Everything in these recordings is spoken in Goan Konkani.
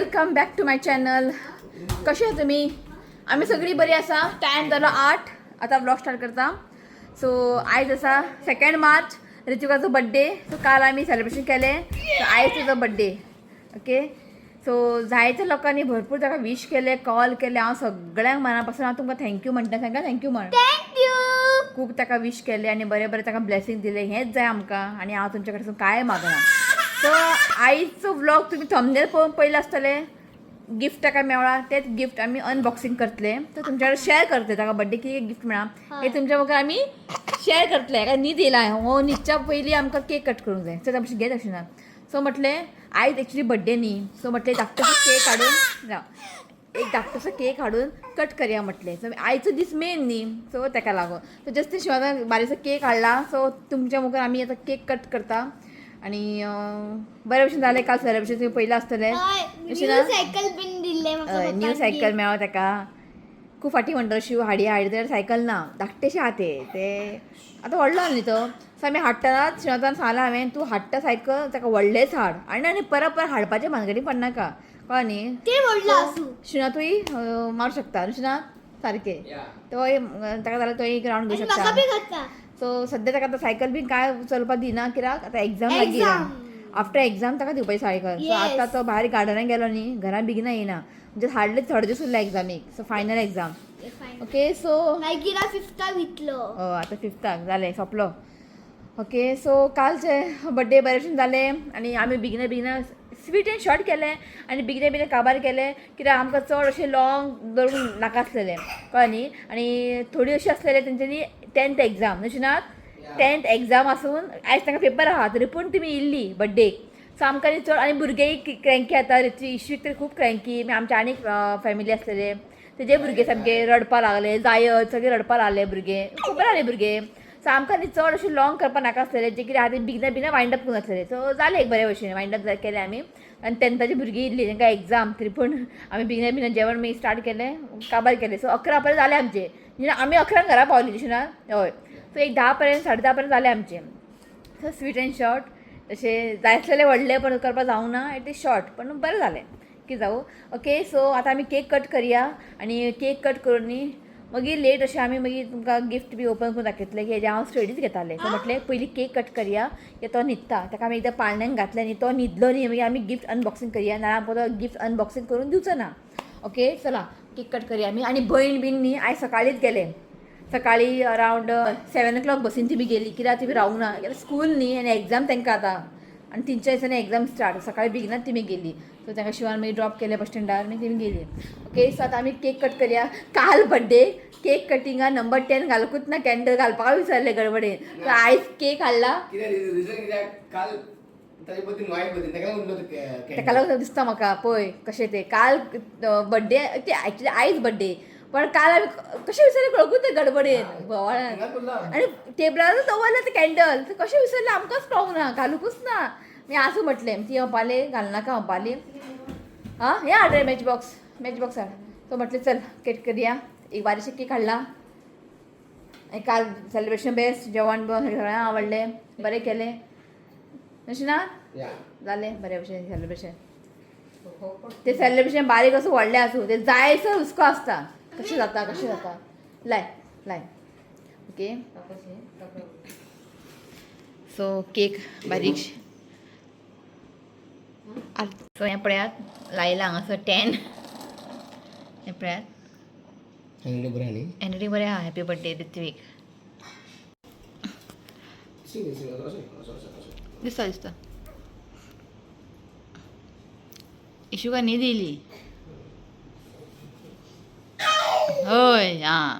Welcome back to my channel. कशे आहा तुमी? आमी सगळीं बरी आसा. टायम जालो 8. आतां व्लॉग स्टार्ट करता. सो आयज आसा 2 मार्च, ऋतिकाचो बड्डे. सो काल आमी सेलिब्रेशन केलें. सो आयज तुजो बड्डे. ओके, सो जायत्या लोकांनी भरपूर ताका विश केले, कॉल केले. हांव सगळ्यांक मना पासून हांव तुमकां thank you म्हणटा. तांकां thank you म्हण. Thank you. खूब ताका विश केले आनी बरें बरें ताका ब्लेसिंग दिलें. हेंच जाय आमकां आनी हांव तुमच्या कडसून कांय मागना. सो आयचो व्लॉग तुमी थंबनेल पळोवन पयलें आसतलें. गिफ्ट ताका मेवळा, तेच गिफ्ट आमी अनबॉक्सिंग करतले. तर तुमच्या कडेन शेअर करतले ताका बड्डे कितें गिफ्ट मेळ्ळा हे तुमच्या मुखार आमी शेअर करतले. कारण न्हीद येयला, हो न्हिदच्या पयलीं आमकां केक कट करूंक जाय. सो आमचें घेत अशें ना. सो म्हटलें आयज एक्चुली बड्डे न्ही, सो म्हटलें धाकटोसो केक हाडून, जावं एक धाकटोसो केक हाडून कट करया म्हटलें. सो आयचो दीस मेन न्ही, सो ताका लागून सो जस्ट शिवान बारीकसो केक हाडला. सो तुमच्या मुखार आमी आतां केक कट करता. आनी बरे भशेन जालें काल सेलिब्रेशन, तुमी पयलें आसतलें. अशें न्यू ना? सायकल बीन दिल्ले म्हाका हय, न्यू पप्पान. सायकल मेळ्ळो ताका. खूब फाटीं म्हणटा शिव हाडी हाडी, जाल्यार सायकल ना, धाकटेशें आहा तें. तें आतां व्हडलो न्ही तो. सो आमी हाडटनाच शिवान सांगलां हांवें, तूं हाडटा सायकल ताका व्हडलेंच हाड आनी आनी परत परत हाडपाचें भानगडी पडनाका, कळ्ळें न्ही? ते व्हडलो आसूं. शिनातूय मारू शकता शिना सारकें. तोय ताका जाल्यार तोय एक रावंड घेवं आनी म्हाका शकता. बी करता. सो सद्या ताका आतां सायकल बी काय चलपाक दिना, कित्याक आतां एग्जाम लागीं. Exam. After exam ताका दिवपाची सायकल. सो आतां तो भायर गार्डनान गेलो न्ही, घरान बेगिना येयना. म्हणजे हाडले थोडे दीस उरले एग्जामीक. So final exam. Okay, so मागीर फिफ्ताक वितलो. आतां फिफ्ताक जालें, सोंपलो. ओके, सो कालचे बड्डे बरे भशेन जालें आनी आमी बेगिना बेगिना स्वीट एंड शॉर्ट केलें आनी बेगिना बेगिना काबार केलें, कित्याक आमकां चड अशें लॉंग दवरूंक नाका आसलेलें, कळ्ळें न्ही? आनी थोडी अशी आसलेले तेंच्यांनी 10th exam न्हू शिनात? 10th exam आसून आयज तांकां पेपर आहा, तरी पूण तुमी येयल्ली बड्डेक. सो आमकां न्ही चड, आनी भुरगेय क्रँकी जाता. इश्वीक तर खूब क्रँकी. मागीर आमचे आनीक फॅमिली आसलेले, तेजे भुरगे सामके रडपा लागले, जायत सगळे रडपा लागले भुरगे, खबर आसले भुरगे. सो आमकां न्ही चड अशें लॉंग करपाक नाका आसलेलें, जें कितें आहा तें बेगिना बेगिना वायंड अप करूंक आसलेलें. सो जालें एक बरे भशेन वायंड अप केलें आमी. आनी 10थाची भुरगीं येयल्ली, तांकां एग्जाम, तरी पूण आमी बेगिना बेगिना जेवण मागीर स्टार्ट केलें, काबार केलें. सो 11 पर्यंत जालें आमचें. म्हणजे आमी 11 घरा पावलीं तशें ना? हय. सो एक 10 पर्यंत, 10:30 पर्यंत जालें आमचें. सो स्वीट एंड शॉर्ट तशें जाय आसलेलें व्हडलें, पण करपाक जावंक ना. It is short, पण बरें जालें की जावं. ओके, सो आतां आमी केक कट करया आनी केक कट करून न्ही मागीर लेट अशें आमी मागीर तुमकां गिफ्ट बी ओपन करून दाखयतले की हेजें हांव स्टडीज घेतालें. सो म्हटलें पयलीं केक कट करया, की तो न्हिदता, ताका आमी एकदां पाळण्यांत घातलें न्ही, तो न्हिदलो न्ही, मागीर आमी गिफ्ट अनबॉक्सिंग करया, नाल्यार आमकां तो गिफ्ट अनबॉक्सिंग करून दिवचो ना. ओके, चला केक कट करया आमी. आनी भयण बीन न्ही आयज सकाळींच गेले, सकाळी अरावंड 7 ओ क्लॉक बसीन ती गेली, कित्याक ती रावूंक ना, कित्याक स्कूल न्ही आनी एग्जाम तांकां आतां, आनी 3-4 दिसांनी एग्जाम स्टार्ट. सकाळी बेगिनाच तिमी गेली. सो तांकां शिवान मागीर ड्रॉप केलें बस स्टँडार, मागीर तिमी गेली. ओके, सो आतां आमी केक कट करया. काल बड्डे केक कटिंगा नंबर 10 घालकूच ना, कॅन्डल घालपाक विसरले गडबडीन. सो आयज केक हाडला. कितें रिजन कित्याक काल ताजे बद्दल वायट बद्दल ताका लागून उरलो. ताका लागून दिसता म्हाका पळय कशें तें काल बड्डे ते एक्चुली आयज बड्डे, पण काल आमी कशें विसरले कळकूच ना, गडबडीन बोवाळान. आनी टेबलारूच दवरलें तें कॅन्डल, तें कशें विसरलें आमकांच कळोंक ना, घालुकूच ना. मागीर आसूं म्हटलें, ती म्हणपाली घालनाका म्हणपाली. आं, हें हाड रे मॅच बॉक्स, मॅच बॉक्स हाड. सो म्हटलें चल केक करया. एक बारीकशें केक हाडला. आनी काल सेलिब्रेशन बेस्ट, जेवण सगळ्यांक आवडलें, बरें केलें अशें ना? जालें बरें भशेन सेलिब्रेशन. ते सेलिब्रेशन बारीक आसूं व्हडलें आसूं, ते जायसर हुस्को आसता, कशें जाता कशें जाता. लाय लाय. ओके, सो केक बारीक. सो हें पळयात लायलां हांगासर 10, हें पळयात. बरें न्ही? एनडी बरें आहा. Happy birthday Ritwik. दिसता दिसता. इशुका न्हीद येयली. हय आं,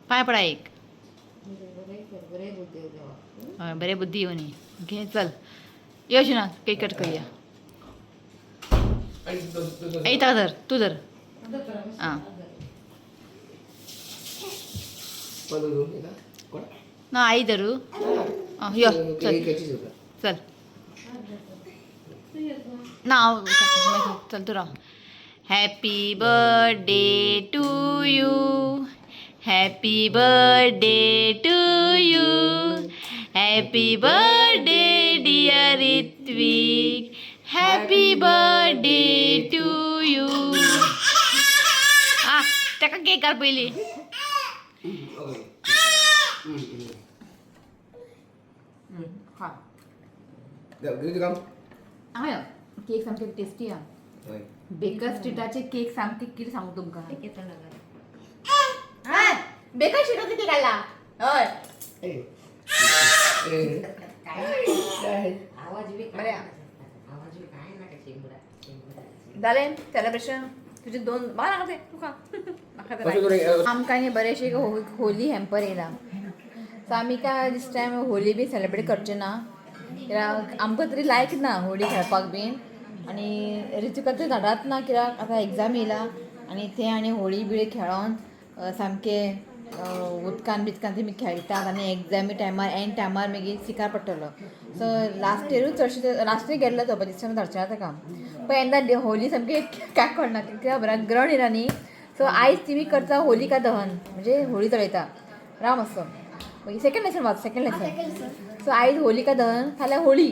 पांय पडा एक. हय, बरें बुद्धी येवनी. ओके, चल यो शिना, केक कट करया. येता धर, तूं धर. आं ना, आई धरू. आं यो, चल चल ना, हांव चल, तूं राव. Happy birthday to you, happy birthday to you, Happy birthday dear Ritvik, happy birthday to you. आ ताका केक घाल पयली. ओके. खा. काम. हय, केक सामके टेस्टी आहा. बेकर स्ट्रिटाचे केक सामके कितें सांगू तुमकां. बेकर स्ट्रिटाचे केक हाडला हय. आवाज बी बरें आहा. आवाज बी काय नाका. शेंबडा शेंबडा. जालें सेलिब्रेशन तुजे दोन म्हाका नाका ते तुका म्हाका ते अशें करून, आमकां न्ही बरेंशें होली हॅम्पर येयला. सो आमी काय दीस टायम होली बी सेलिब्रेट करचे ना, कित्याक आमकां तरी लायक ना होली खेळपाक बीन. आनी रितिका तर धाडात ना, कित्याक आतां एग्जाम येयला आनी ते आनी होळी बिळी खेळोन सामके उदकान बिदकान तेमी खेळटात आनी एग्जामी टायमार एन टायमार मागीर सिकार पडटलो. सो लास्ट इयरूच चडशे लास्ट इयर गेल्लो तो, दीस टायम धाडचें ना ताका. पण येन्ना होली सामकी काय कळना कित्याक खबर ग्रहण येयला न्ही. सो आयज तिमी करता होली का दहन, म्हणजे होळी जळयता. राम असो मागीर सेकंड लेसन वाच, सेकंड लेसन. सो आयज होलिका दहन, फाल्यां होळी.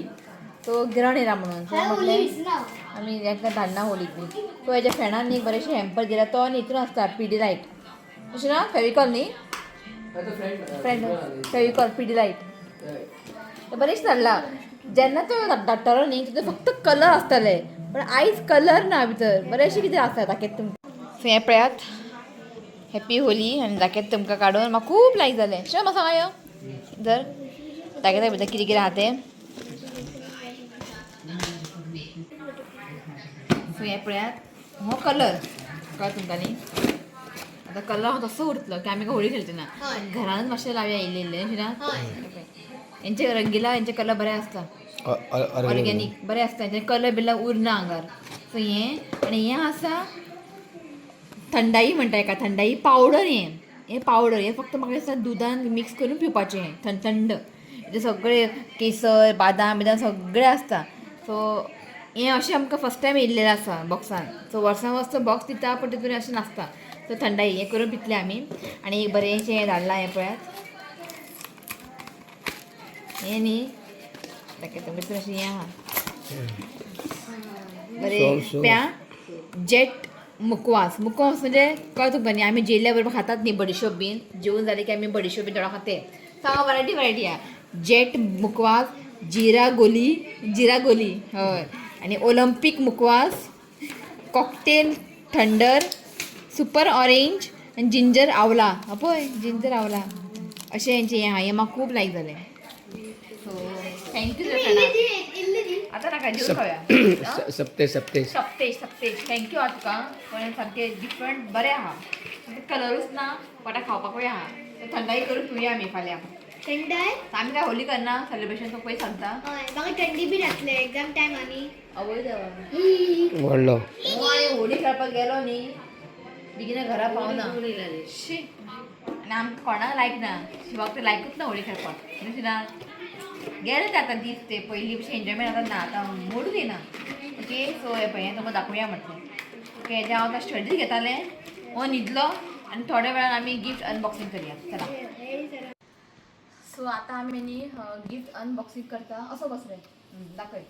सो ग्रहण येयला म्हणून सो होली म्हटलें विसना. आमी एकदां धाडना होलीक बी. सो हेज्या फ्रेंडान एक बरेंशें हॅम्पर दिला. तो न्ही हितून आसता पिडिलायट अशें ना, फेविकॉल न्ही फ्रेंड, फेविकॉल पिडिलायट बरेंच धाडला. जेन्ना तो धाडटालो न्ही तितून फक्त कलर आसताले, पण आयज कलर ना भितर, बरेंशें कितें आसा. दाखयता तुमकां. सो हें पळयात, हॅपी होली आनी दाखयता तुमकां काडून. म्हाका खूब लायक जालें. शो म्हाका सांगा यो जर दाखयता भितर कितें कितें आहा तें. सो हें पळयात, हो कलर कळ्ळो तुमकां न्ही. आतां कलर हो तसो उरतलो की आमी काय होळी खेळचे ना. हय. घरानच मातशें लावया इल्लें इल्लें अशें ना. हय. हेंचे रंगिला हेंचे कलर बरे आसता, ऑर्गेनीक बरें आसता, हेंचे कलर बिल्ला उरना आंगार. सो हें आनी हें आसा थंडाई म्हणटा हेका, थंडाई पावडर. हें हें पावडर हें फक्त म्हाका दिसता दुदान मिक्स करून पिवपाचें. हें थंड थंड हेजें सगळें केसर बादाम बिदाम सगळें आसता. सो हें अशें आमकां फर्स्ट टायम येयल्लें आसा बॉक्सान. सो वर्सां वर्स बॉक्स दिता पूण तितून अशें नासता. सो थंडाई हें करून पितलें आमी. आनी एक बरेंशें हें धाडलां, हें पळयात. हें न्ही दाखयता भितर अशें हें आहा बरें प्या जेट मुकवास. मुकवास म्हणजे कळ्ळें तुमकां न्ही, आमी जेयल्या बरोबर खातात न्ही बडिशोप बीन. जेवण जालें की आमी बडिशोप बीन थोडो खाते. सो हांगा वरायटी वरायटी आहा. जेट मुकवास, जिरा गोली, जिरा गोली हय, आनी Olympic mukhwas, cocktail thunder, super orange आनी जिंजर आवला. पळय जिंजर आवला अशें हेंचें हें आहा. हें म्हाका खूब लायक जालें. So thank you. इल्ली दी, इल्ली दी. आतां नाका, जेवन खावया. सप्ते सप्ते. सप्तेज सप्तेज thank you आहा तुका. पण सामकें डिफरंट बरें आहा, कलरूच ना पण आतां खावपाकूय आहा. थंडाई करून पिवया आमी फाल्यां. थंड आहे. आमी काय होली करना सेलिब्रेशन, तो पयलीं सांगता. हय, म्हाका थंडी बी जातले एग्जाम टायम आनी. आवय देवा. व्हडलो. हो आनी होली खेळपाक गेलो न्ही, बेगीन घरा पावना शी. आनी आमकां कोणाक लायक ना, शिवाक तर लायकूच ना होळी खेळपाक. अशें ना गेले ते आतां दीस, ते पयलीं भशेन एन्जॉयमेंट आतां ना, आतां मोडूच येना. ओके, सो हें पळय, हें तुमकां दाखोवया म्हटलें. ओके, हेजें हांव आतां स्टडी घेतालें, हो न्हिदलो आनी थोड्या वेळान आमी गिफ्ट अनबॉक्सिंग करया. चला. सो आतां आमी न्ही गिफ्ट अनबॉक्सिंग करता. असो बस रे, दाखय.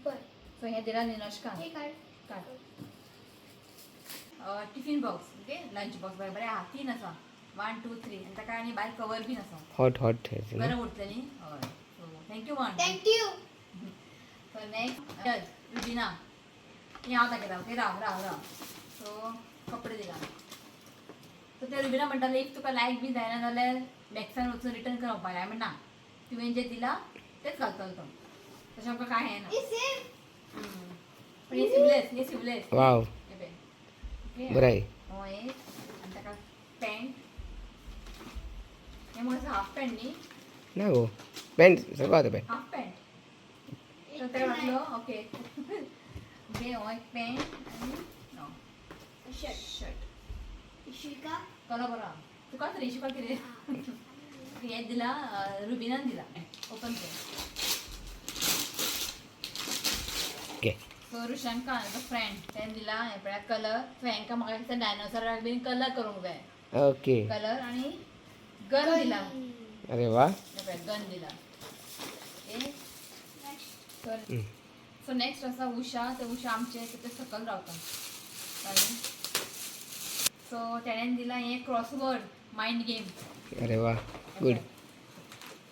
बरं. सो हें दिला निनोशकान. हे काढ. काड. Tiffin box. Okay, lunch box बरें आहा. तीन आसा, 1 2 3 आनी ताका आनी भायर कवर बीन आसा. Hot hot. बरें उरतलें न्ही. हय, so thank you one. Thank you. So next Rubina, हें हांव दाखयता. ओके, राव राव राव. सो कपडे दिला. सो ते रुबिना म्हणटाले if तुका लायक बी जायना जाल्यार मॅक्सान वचून रिटर्न कर म्हणपाक. हांवें ना, तुवें जें दिलां तेंच घालतलो तो, तशें आमकां कांय हें ना. सेम. पण हे सिवलेस, हे सिवलेस. वाव. हे पळय. ओके. बरं आहे. हो एक आनी ताका पॅन्ट, हे म्हाका हाफ पॅन्ट न्ही. ना गो, पॅन्ट सगळं आता पॅन्ट. Half pant. सो ताका घातलो. ओके ओके, हो एक पॅन्ट आनी हो शर्ट. शर्ट. शिका. कलर बरो आहा. तुकाच रे शिका कितें हें दिला रुबिनान दिला. ओपन कर. ओके. सो रुशांका हाजो फ्रेंड तेणें दिला. हें पळया कलर. सो हेंकां म्हाका दिसता डायनोसराक बीन कलर करूंक जाय. ओके. कलर आनी गन दिला. अरे वा. गन दिला. ओके, सो सो नेक्स्ट आसा उषा. ते उषा आमचे कितें सकयल रावता, कळ्ळें? सो तेणेन दिला हें क्रॉसवर्ड मायंड गेम. अरे वा, गुड.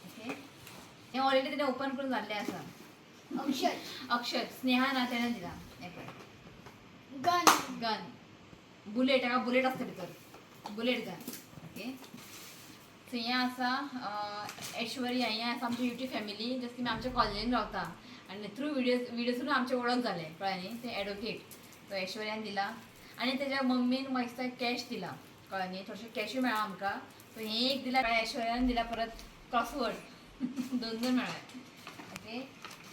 ओके, हें ऑलरेडी तेणें ओपन करून जाल्लें आसा. अक्षत. अक्षत स्नेहा ना, तेणें दिला हें पळय. गन. Gun, bullet. हाका बुलेट आसता भितर, बुलेट गन. ओके, सो हें आसा ऐश्वर्या. हें आसा आमची युट्यूब फॅमिली, जस्ट तुमी आमच्या कॉलनीन रावता आनी थ्रू विडियोज विडियोजून आमचें वळख जालें, कळ्ळें न्ही? तें एडवोकेट, सो ऐश्वर्यान दिला आनी तेज्या मम्मीन म्हाका दिसता कॅश दिला, कळ्ळें न्ही? थोडशें कॅशूय मेळ्ळा आमकां. सो हें एक दिला ऐश्वर्यान, दिला परत क्रॉसवर्ड, दोन दोन मेळ्ळे. ओके,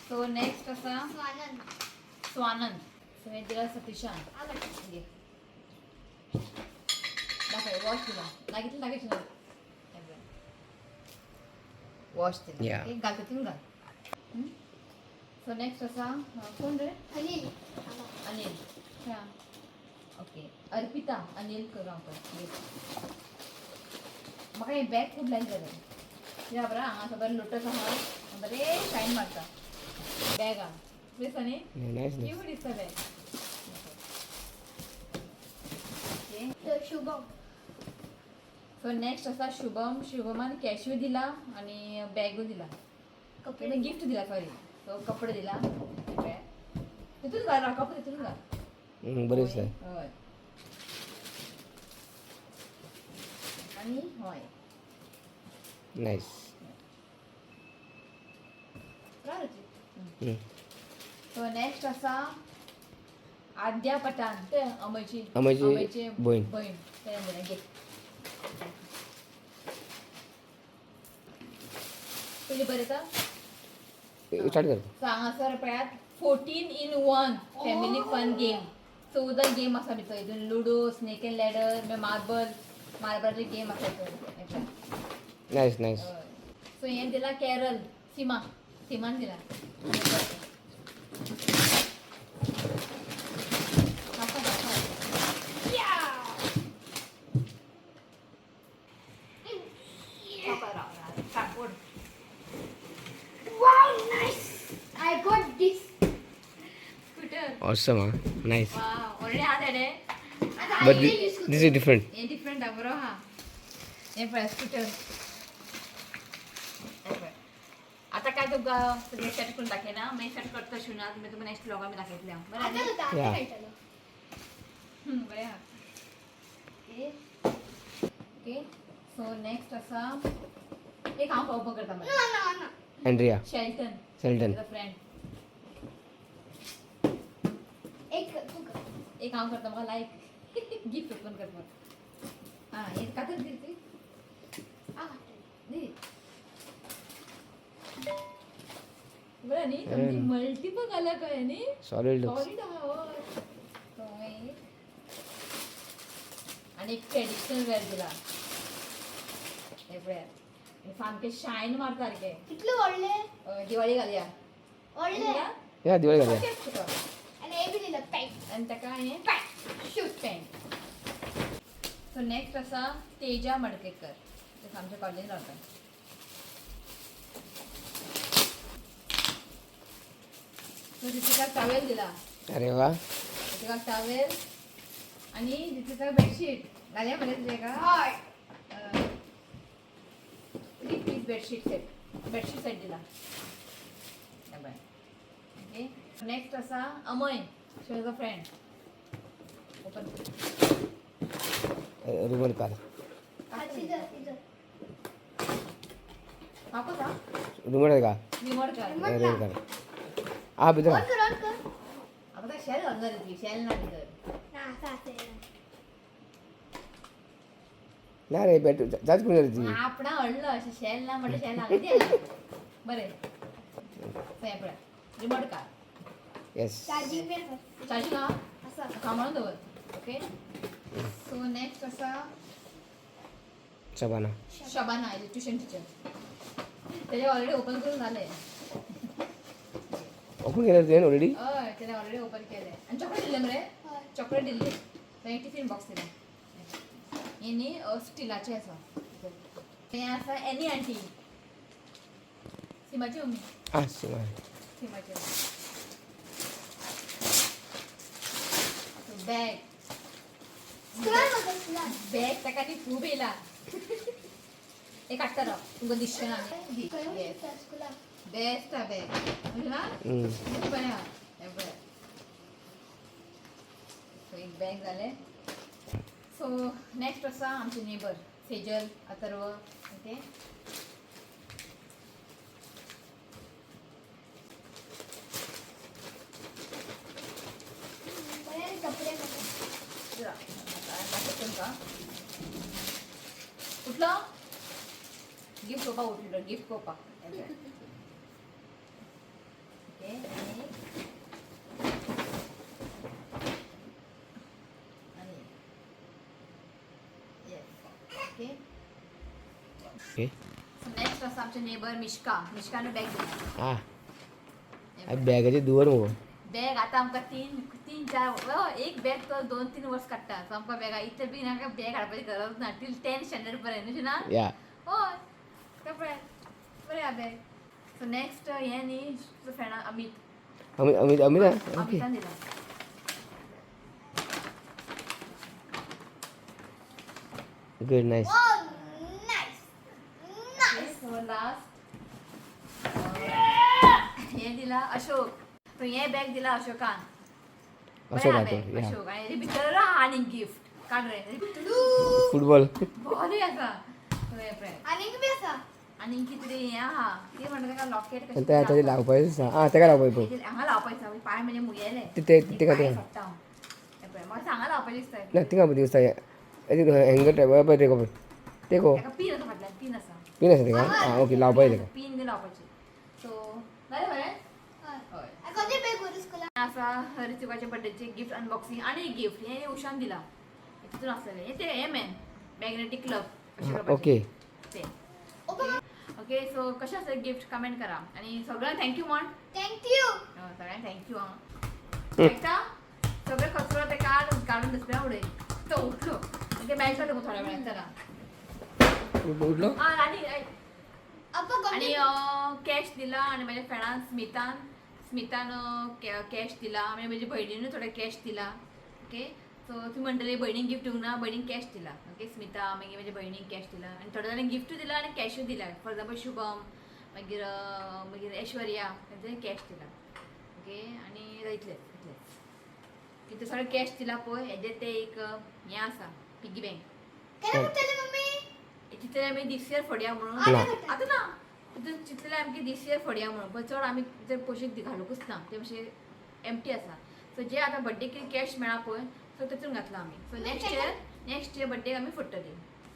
सो नेक्स्ट आसा स्वानंद. स्वानंद. सो हें दिला सतीशान. आवड. घे, दाखय. वॉश दिला. लागितलं, दाखयच ना. वॉश दिला. Yeah. एक घाल, तितून घाल. सो नेक्स्ट आसा कोण रे? अनिल. अनिल. ओके, अर्पिता अनिल गांवकर. म्हाका हें बॅग खूब लायक जालें कित्याक खबर? हांगा बरें लोटस आहा, बरें शायन मारता बॅग आहा. दिसता न्ही? नायस. क्यूट दिसता बॅग. ओके. तो शुभम. सो नेक्स्ट आसा शुभम. शुभमान कॅशूय दिला आनी बॅगूय दिला. कपडे. गिफ्ट दिला, सॉरी. सो कपडे दिला. तितून घाल, कपडे तितून घाल. बरें दिसता. हय, आनी हय. नायस. सो नेक्स्ट आसा आद्या पठाण. ते अमयची अमयची बहीण. बहीण. तेणें दिलें, घे तुजें. बरें आसा. स्टार्ट कर. सो हांगासर पळयात, 14 in 1 family fun game. 14 game आसा भितर. हितून लुडो, स्नेक एंड लॅडर, मागीर मार्बल, मार्बलाचे गेम आसा हितून. Nice nice. सो हें दिला कॅरल सीमा. सीमान दिला. आसा, आसा. राव, राव, राव. काड, ओड. Wow, nice! I got this. Scooter. Awesome हा, नायस. वाव, ऑलरेडी हा तेणे. आता but I use this is different. हे डिफरंट हा, बरो हा. हे पळय स्कूटर. हे पळय. आता काय तुमकां सगळें सेट करून दाखयना, मागीर सेट करता शिवना, मागीर तुमकां नेक्स्ट ब्लॉगा आमी दाखयतले हांव. बरें आता न्ही? जाता, आता Yeah. कळटलो. बरें आहा. ओके ओके, सो नेक्स्ट आसा एक हांव ओपन करता ना मरे. ना ना. अँड्रिया. शेल्टन. शेल्टन. तुजो फ्रेंड. एक तू कर. एक हांव करता, म्हाका लायक गिफ्ट ओपन करपाक. आं, हे कातर दी ती. आ. दी. बरं न्ही? सामकी मल्टिपल कलर कळ्ळें न्ही? Solid looks. सॉलिड आहा, हय. सो एक आनी एक ट्रेडिशनल वेअर दिला. हे पळयात, हे सामकें शायन मारता सारकें. कितले व्हडले. दिवाळी घालया. व्हडले. या, दिवाळी घालया. ओके तुका. आणि हे बी दिलं पॅन्ट. आनी ताका हें pant shoot. Pant. So next आसा तेजा मडकेकर. ते आमच्या कॉलेजीन रावता. सो ऋतिकाक टावेल दिला. अरे वा. ऋतिकाक टावेल आनी ऋतिकाक बेडशीट घालया मरे तुजें का. हय. Three piece bedsheet set, bedsheet set दिला. हे पळय. ओके, नेक्स्ट आसा अमय, शिवाचो friend. Open. Remote car. Scissor, scissor. वापस हा. रिमोट आहे का? Remote car. Remote car हा भितर. ऑन कर, ऑन कर. आता शेल घालून जाली ती, शेल ना भितर. ना, असं असेल. ना रे, बॅट जात कोण ती. आपणा हाडलो अशें. शेल ना म्हटल्यार शेल हांगा. बरें, सो हें पळय, रिमोट कार. येस. चार्जिंग बी आसा. चार्जींग आहा. आसा. सांबाळून दवर. ओके, सो नेक्स्ट आसा शबाना. Shabana, tuition teacher. तेजें ऑलरेडी ओपन करून जालें. ओपन केलं तुवें ऑलरेडी? हय, तेणें ऑलरेडी ओपन केलें. आनी चॉकलेट दिलें मरे. हय. चॉकलेट दिल्ली. मागीर टिफीन बॉक्स दिलें. हें न्ही स्टिलाचें आसा. हें आसा एनी आंटी, सीमाची मम्मी. Ah, सीमा. सीमाची बॅग. स्कुलान वता स्कुलान. बॅग ताका ती खूब येयला. हे काडटा राव, तुमकां दिसचें ना. खंय वता स्कुलान? बेस्ट आ बॅग ना. हम्म. बरें आहा हें बरें. सो एक बॅग जालें. सो नेक्स्ट आसा आमचे नेबर सेजल, अथर्व. ओके. बरे कपडे म्हाका. दाखयता तुमकां. उठलो गिफ्ट कोपा, उठलो गिफ्ट कोपा. ओके, आनी आनी येस, ओके. ओके. सो नेक्स्ट आसा आमचे नेबर मिश्का. मिश्कान बॅग दिला. आ बॅगाचे दुवर मगो. बॅग आतां आमकां तीन तीन चार एक बॅग तो 2-3 वर्स काडटा. सो आमकां बॅगां इतले बेगीन आमकां बॅग हाडपाची गरज ना टील 10 स्टँडर्ड पर्यंत, अशें ना? या. हय, तें पळय, बरें आहा बॅग. सो नेक्स्ट हें न्ही तुजो फ्रेंडा अमीत. अमित, अमित, अमित. ओके. अमितान दिला. Good, nice. Oh, nice nice. So last हें दिला अशोक. सो हें बॅग दिला अशोकान. अशोक बरें आहा राठोड, बॅग. या. अशोक. आनी हेजे भितर आहा आनी गिफ्ट काड रे. फुटबॉल. बरें आसा. सो हें पळय. आनीक बी आसा. आनी कितें तरी हें आहा, कितें म्हणटा ताका, लॉकेट कशें. आनी ते लावपाचें आसा. आं, तेका लावपाचें पळय. हांगा लावपाचें आसा पांय म्हणजे मुगेले. ते पांय सोडटा हांव. हें पळय, म्हाका हांगा लावपाचें दिसता. ना, थिंगा दिसता हँगर टायप पळय, ते पळय, ते गो. ताका पीन आसा फाटल्यान, पीन आसा. पीन आसा तेका. आं, ओके, लावपाचें तेका. पीन बी लावपाची. सो जालें बरें. हय. हय. खंयचे बॅग व्हरू स्कुलान? आसा ऋतिकाच्या बड्डेचे गिफ्ट अनबॉक्सिंग. आनी एक गिफ्ट हें उशान दिला, तितून आसलेलें हें तें हें मॅन मॅग्नेटीक क्लब अशें करपाचें. ओके. तें. ओपन. ओके, सो कशें आसा गिफ्ट कमेंट करा आनी सगळ्यांक thank you म्हण. Thank you. हय, सगळ्यांक thank you. आं, आयकता, सगळे कचरो ते काड काडून डस्टबिना उडय. तो उठलो. ओके, मेळटलो तुमकां थोड्या वेळान. चला. उठलो. आं, आनी आयक, आप्पा आणि कोणते कॅश दिला आणि माझ्या फ्रेंडान स्मितान, स्मितान कॅश दिला आणि म्हज्या भयणीनूय थोडे कॅश दिला. ओके, सो ती म्हणटली भयणीक गिफ्ट दिवंक ना, भयणीक कॅश दिला. ओके, स्मिता मागीर म्हज्या भयणीक कॅश दिला आनी थोड्या जाणांनी गिफ्टूय दिला आनी कॅशूय दिला. फॉर एग्जाम्पल शुभम, मागीर मागीर ऐश्वर्या, तेंच्यांनी कॅश दिला. ओके, आनी इतलेच इतलेच कितें सगळें कॅश दिला पळय. हेजें तें एक हें आसा, पिगी बँक. केन्ना पडटले मम्मी? तितले आमी दीस इयर फोडया म्हणून. ना. आतां ना, तितून चिंतलेलें आमी की दीस इयर फोडया म्हणून, पण चड आमी ते पयशे घालूंकच ना, ते मातशे एमटी आसा. सो जे आतां बड्डे कितें कॅश मेळ्ळा पळय, सो तेतून घातला आमी. So next year, next year बड्डेक आमी फोडटली.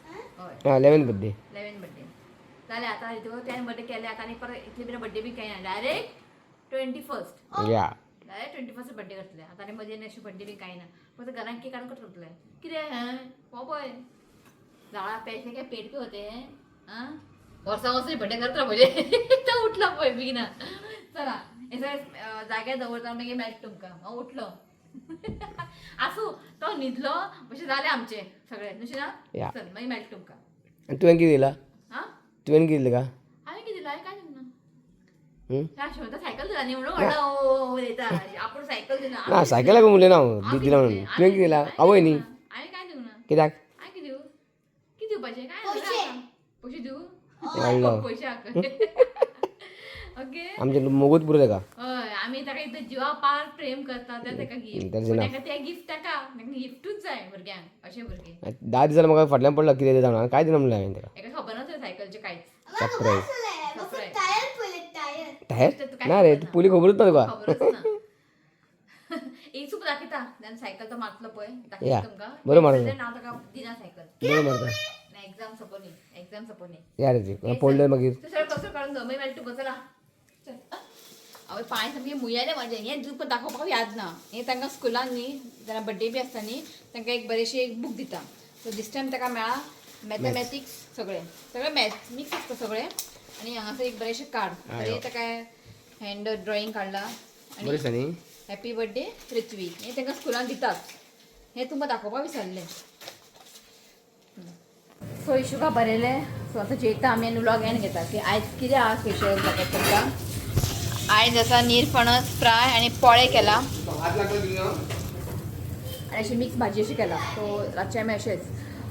हय. आं, 11 बड्डे. 11 बड्डे जालें आतां. हितून 10 बड्डे केले आतां आनी परत इतले बी बड्डे बी कांय ना, डायरेक्ट 21. या. डायरेक्ट 21 बड्डे करतले आतां. आनी मदीं अशें बड्डे बी कांय ना, फक्त घरान केक हाडून कट करतले. कितें हें हो पळय झाडां पैसे काय पेड पे होते हैं. आं, वर्सा वर्सा बड्डे करत राव म्हणजे. तो उठलो पळय बेगिना. चला, हे सगळें जाग्यार दवरता, मागीर मेळटा तुमकां. हांव उठलो. आसूं, तो न्हिदलो मातशें जालें आमचें सगळें, न्हू ना? या. चल, मागीर मेळटा तुमकां. आनी तुवें कितें दिला? आं? तुवें कितें दिलें का? हांवें कितें दिलां? हांवें कांय दिवंक ना. हम्म? शेवंता सायकल दिला न्ही म्हणून व्हडलो उलयता. आपूण सायकल दिला. ना, सायकलाक उलयना हांव. दिला म्हणून तुवें कितें दिला आवय न्ही? हांवें कांय दिवंक ना. कित्याक? हांवें कितें दिवं? कितें दिवपाचें काय? पयशे. पयशे दिवं? वाडलो. पयशे. ओके. आमचें मोगूच पुरो तेका. हय, आमी ताका इतलें जिवा पार प्रेम करता ते ताका गिफ्ट. That's enough. ताका ते गिफ्ट, ताका गिफ्टूच जाय भुरग्यांक, अशें भुरगे. 10 दिसांनी म्हाका फाटल्यान पडलो, कितें दिता म्हणून. कांय दिना म्हणलें हांवें ताका. हेका खबर ना सायकलचें कांयच. म्हाका खबर Surprise. आसलें, फक्त Surprise. Tyre पळयले, टायर. टायर ना रे, पयलीं खबरूच ना तुका. खबरच ना. एक सुप दाखयता जेन्ना सायकल तो मारतलो पळय. या. दाखयता तुमकां. बरो मारलो. हांव ताका दिना सायकल. बरो मारता. ना, एग्जाम सोंपोनी, एग्जाम सोंपोनी. या रे, ती पडलो मागीर. तूं सगळें कसो काडून दवर, मागीर मेळटा तुका. चला चल. हांवें पांय सामकें मुयाले म्हाजें. हें तुका दाखोवपाक याद ना. हें तांकां स्कुलान न्ही जेन्ना बड्डे बी आसता न्ही, तांकां एक बरेंशें एक बूक दिता. सो दीस टायम ताका मेळ्ळा मॅथमॅटिक्स, सगळें सगळें मॅथ्स मिक्स आसता सगळें. आनी हांगासर एक बरेंशें कार्ड, बरें ताका हँड ड्रॉइंग काडलां. बरें आनी दिसता न्ही. Happy birthday Ritvik. हें तांकां स्कुलान दितात. हें तुमकां दाखोवपाक विसरलें. सो इशुका बरयलें. सो आतां जेयता आमी आनी व्लॉग एंड घेता की आयज कितें आहा स्पेशल दाखयता तुमकां. आयज आसा नीरफणस फ्राय आनी पोळे केला हात लागला तुझा. आनी अशी मिक्स भाजी अशी केला. सो रातचे आमी अशेंच.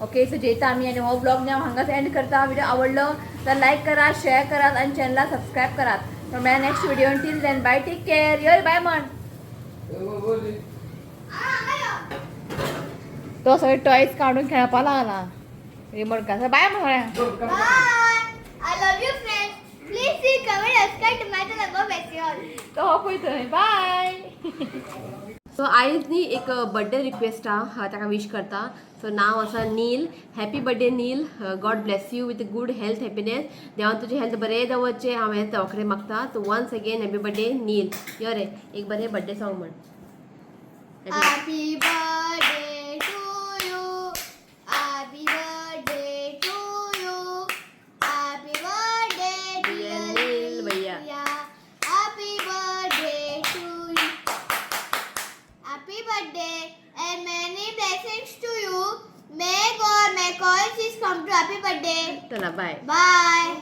ओके, सो जेयता आमी आनी हो ब्लॉग हांव हांगाच एंड करता. व्हिडिओ आवडलो तर लायक करात, शेअर करात आनी चॅनला सबस्क्रायब करात. तर मेळ्या next video. Till then bye, take care. यो बाय म्हण. बोल. तो सगळे टॉयज काडून खेळपा लागला रिमोट का. बाय म्हण सगळ्यांक. Bye. I love you friends. Please see, comment, subscribe to my channel. Go bless you all. तो हो पळय थंय. बाय. सो आयज न्ही एक बड्डे रिक्वेस्ट आहा, ताका विश करता. सो नांव आसा Neel. Happy birthday Neel. God bless you with good health, happiness. देवान तुजें हेल्थ बरें दवरचें हांव हें देवा कडेन मागता. So once again happy birthday Neel. यो रे, एक बरें बड्डे सॉंग म्हण. Happy birthday to you. Happy birthday to you. Happy birthday Dear dear Neil भैया. Leah. Happy birthday to you. Happy birthday and many blessings to you. May God, may all come to happy birthday. चला बाय. Bye.